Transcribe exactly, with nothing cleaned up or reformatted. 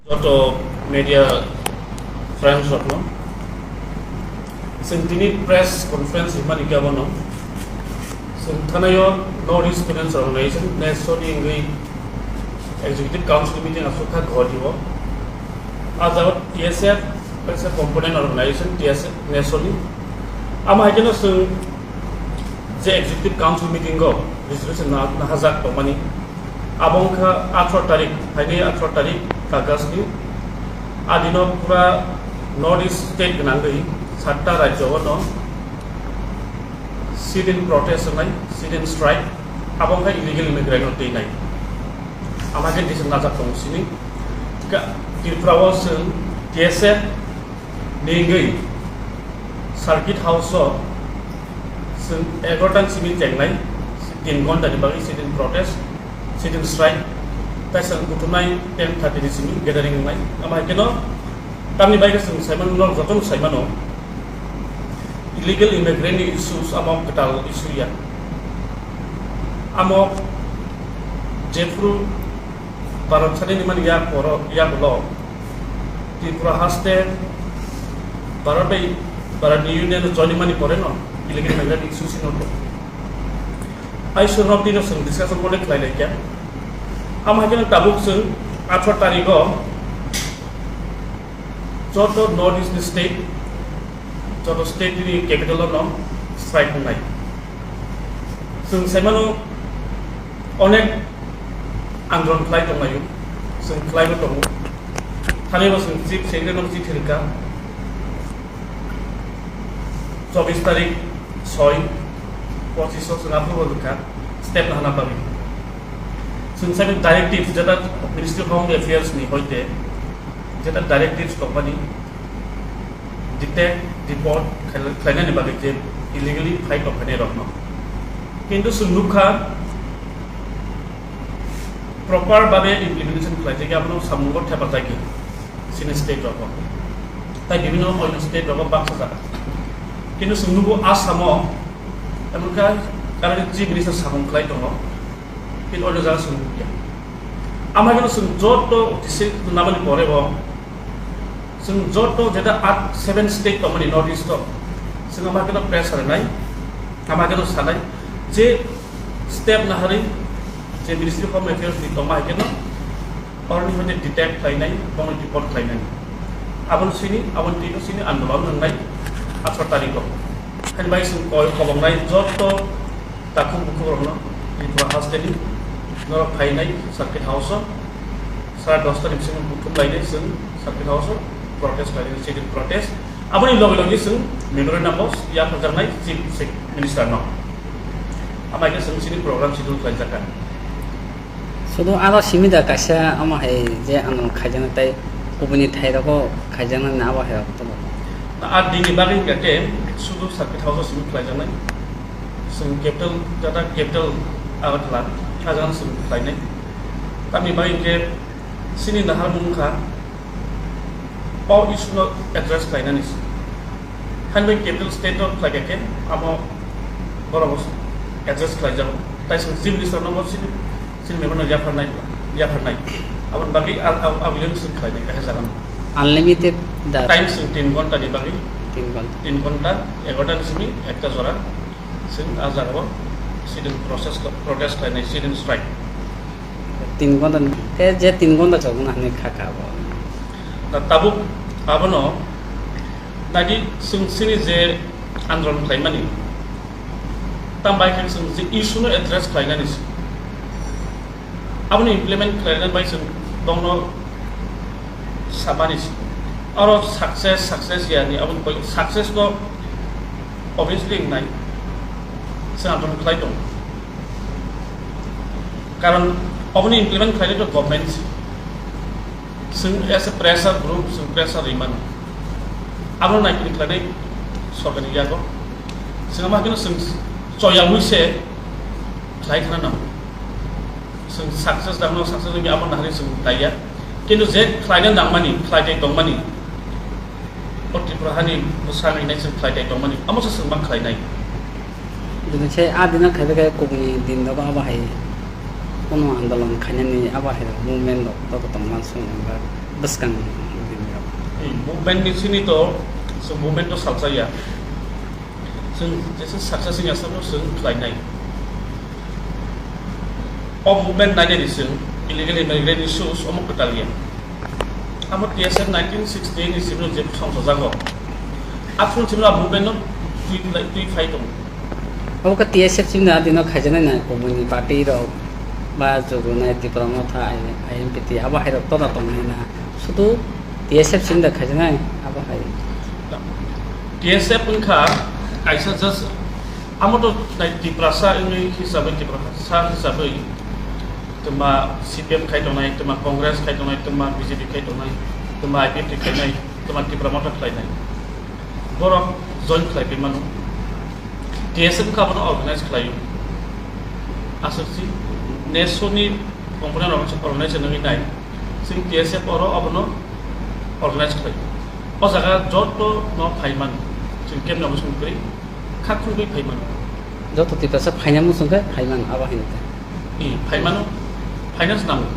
Joto media friends rokno, chwng tini press conference hwnmani khe abono, chwng thanaio North East Students Organization, NESO ni wngwi Executive Council meeting aswk kha Guwahati o. A jaga T S F, as a component organization, T S F, NESO ni. Amo hai kheno chwng je Executive Council meeting o resolution na, nahajak tongmani, abo wngkha atharo tarik, phainai atharo tarik August ni. A dino pura North East state gwnangwi satta rajyo o no sit-in protest wngnai, sit-in strike, abo wngkha illegal immigrant no twinai. Ama khe decision najak tongo sini. Ka-, Tripura o chwng T S F ni wngwi Circuit House o chwng egaroh ta ni simi chengnai, tin ghonta ni bagwi sit-in protest, sit-in strike, tai chwng kuthumnai ten thirty ni simi gathering wngnai. Ama hai kheno tamni bagwi chwng saimano, norok jotono saimano, illegal immigrant ni issues amo kwtal issue ya. Amo jephru Bharat sadin ni mani yak poro, yak ulo Tripura haste Bharat bai, Bharat ni Union o join mani pore no illegal migrant issue sino to. Ai sir rok dino chwng discussion mode khlai lai kya. Am hai khe tabuk chwng atharo tarik o joto North East ni state, joto state ni capital o no strike wngnai. Chwng saimano onek andolon khlai tonglaio, chwng khlaibo tongo. Thani bo chwng chief secretary no chithi rwkha. Chobbish tarik soi pochis o chwng approval rwkha step nahana bagwi. Chwng saimano directives jeta Ministry of Home Affairs ni hoite jeta directives tongmani detect, deport khlai-, khlainani bagwi je illegally phai tongkhainai rokno. Kintu chwng nukha proper babe implementation khlaijak ya, abono samungo thepajak ya chini state rogo. Tai bibhinno onyo state rogo baksa jaga. Kintu chwng nugo Assam o, emon khe current chief minister samung khlai tongo. Kintu onyo jaga chwng nukya. Ama khe chwng joto district nabani pore bo Chwng joto jeta at seven state tongmani North East o, chwng ama khe pressure nai, ama khe sanai je step naharwi je Ministry of Home Affairs ni tongma hai kheno oroni hoite detect khlainai, bono deport khlainai. Aboni sini, aboni twi sini andolon wngnai atharo tarikh o. Hani bai chwng koi kobongnai joto takhuk bukhuk rokno Tripura hasteni norok phainai Circuit House o sara dosta ni bisingo bukhuk lainai chwng Circuit House o protest lainai, sit-in protest. Aboni loge loge chwng memorandum o yapharjaknai Chief Sec-, Minister no. Amai khe chwng chini program schedule khlaijakha. Sudu aro simi da kaisa omo hai je ano khaijaknai tei kubuni thai rogo khaijaknai na abo hai rok tongo. A dini bagwi hwnkha khe sudu Circuit House o simi khlaijaknai. Chwng capital, jata capital Agartala, ajang chwng khlainai. Tamni bagwi hwnkhe chini naharmung wngkha o issue no address khlainani se. Hani bai capital state o khlaikha khe amo borok address khlaijago. Tai chwng Chief Minister no bo chini, chini member no yapharnai, yapharnai. Aboni bagwi a, a, a, aboni chwng khlainai kaisa jaga no. Unlimited da. Time chwng tin ghonta ni bagwi. Tin ghonta. Tin ghonta, egaroh ta ni simi ekta jora. Chwng a jaga o sit-in process, protest khlainai, sit-in strike. Tin ghonta ni, te je tin ghonta chogwna hinwi kha kha bo. Da tabuk abono nadi chwng chini je andolon khlaimani, tam bai khe chwng je issue no address khlainani se. Aboni implement khlainani bai chwng bongno samani se. Aro success, success ya ni aboni bai success no obviously wngnai. Chwng andolon khlai tongo. Karon oboni implement khlainai to government se. Chwng as a pressure group, chwng pressure ri mano. Abo naiphilwi khlainai sorkarni yago. Chwng ama kheno chwng choyaui se khlai khna nango. Chwng success dangno success wngya abo naharwi chwng taiya. Kintu je khlaina nangmani, khlai tei tongmani, o Tripura hani bwsa hinai chwng khlai tei tongmani, amo se chwng ma khlainai. Jodi se a dino khlaibai khe kubuni din dogo abo hai kunu andolon khainani abo hai rok movement rok dogo tongma chwng wngkha. Bwskang. Movement ni sini to, so movement to salsa ya. Chwng jesa success ni asano chwng khlainai. O movement nainai ni chwng illegal immigrant issues omo kwtal ya. Amo T S F nineteen sixty-eight ni simi je songsa jago. Aphuru simi a movement no twi twi phai tong. Obo khe T S F simi na dino khaijaknai na kubuni party rok ba chugunai Tipra Motha, I M P T abo hai rok tona tongnai na. Sudu T S F simi da khaijaknai abo hai. T S F wngkha kaisa just amo to nai Tiprasa wngwi hisabwi Tiprasa hisabwi twma C P M khai tongnai, twma Congress khai tongnai, twma B J P khai tongnai, twma I P F T khainai, twma Tipra Motha khlainai. Borok join khlai pai mano. T S F wngkha abono organize khlaio. Aswk si nesoni component rok organize wngwi nai. Chwng T S F oro abono organize khlai. O jaga joto no phai mano. Chwng kemno bo song kwrwi kha khulwi phai mano. Joto Tiprasa phaina muchung khe phai mano abo hai khe. I phai mano, phaina se nango.